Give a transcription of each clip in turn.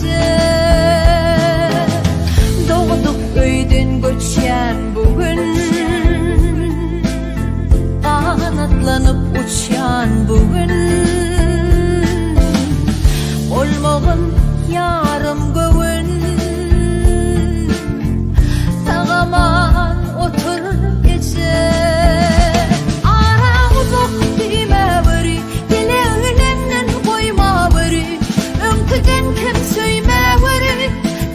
eje. Dogduk öýden göçýän bu gün, Ganatlanyp uçýan bu gün. Bolmagyn ýarym göwün, Sag-aman otur eje. Ara uzak diýmäweri, Dilegleňden goýmaweri, Öňküden kem söýmäweri,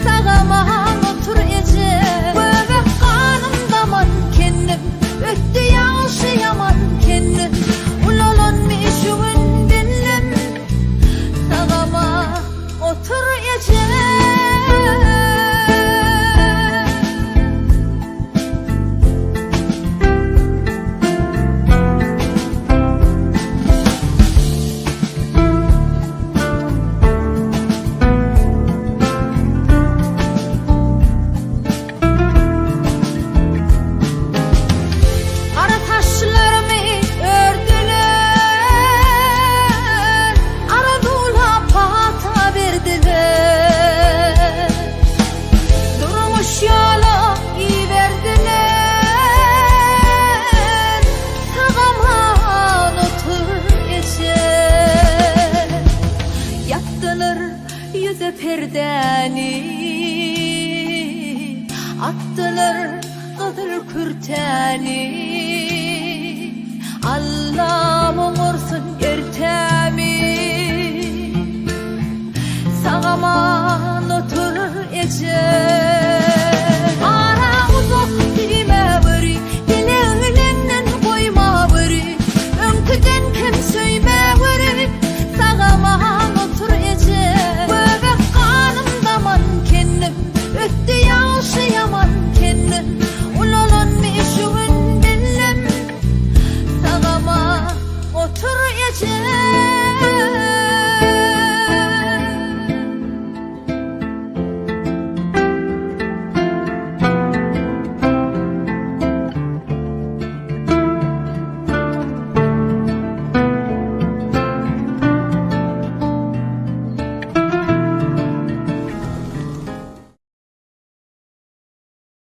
Sag-aman otur eje. Göbek ganym daman kendim, Ötdi ýagşy-ýaman kendim, Ulalan şu gün bildim, Sag-aman otur eje. Gara saçlarymy ördüler, Gara dula pata berdiler. Durmuş ýola iberdiler, Sag-aman otur eje. Ýapdylar ýüze perdäni, Atdylar gyzyl kürtäni. Alla.